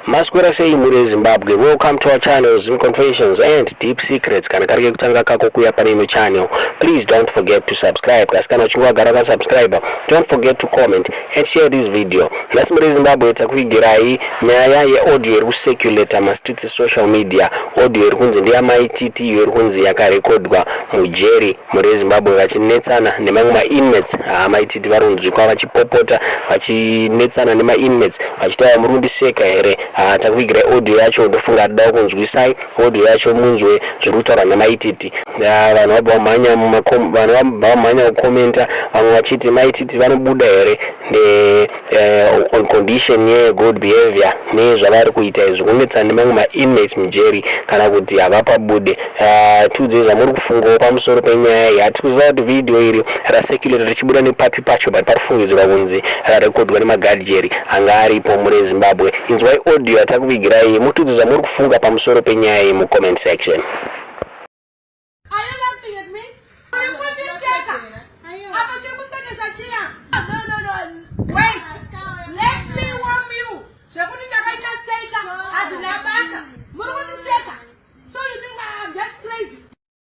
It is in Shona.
Maswera sei mhuri yeZimbabwe? Welcome to our channel, Zim Confessions and Deep Secrets. Kana kari kekutanga kako kuya pane ino channel, please don't forget to subscribe. Kasi kana uchinge wagara wakasubscribe, don't forget to comment and share this video. Nhasi mhuri yeZimbabwe takuvigirai nyaya yeaudio iri kucirculata mastreets esocial media. Audio iri kunzi ndeyamai Titi, iyo iri kunzi yakarekodwa mujeri mhuri yeZimbabwe vachinetsana nemamwe mainmates. Haa, Mai Titi vari kunzwikwa vachipopota vachinetsana nemainmates vachitaura, "Muri kundiseka here?" Haa, takuvigirai audio yacho. Ndofunga toda kunzwisai audio yacho munzwe zviri kutaurwa naMai Titi. Vanhu vabva vamhanya, vanhu vabva vamhanya kukomenta, vamwe vachiti Mai Titi vanobuda here ne on condition yegood behavior nezvavari kuita izvi, kunetsana nemamwe mainmates mujeri, kana kuti havapabude. Tiudzei zvamuri kufungawo pamusoro penyaya iyi. Hatisi kuziva kuti vhidhiyo iri racirculate richibuda nepapi pacho, but parifungidzirwa kunzi rarekodwa nemagadhijeri anga aripo mune Zimbabwe. Inzwai audio yatakuvigirai, mutiudze zvamuri kufunga pamusoro penyaya iyi mucomment section. Are you laughing at me? Uri kundiseka? Apa chiri kusekesa chiya? No, no, no. Wait. Let me warm you. Zvekuti ndakaita seika hazvina basa. Muri kundiseka.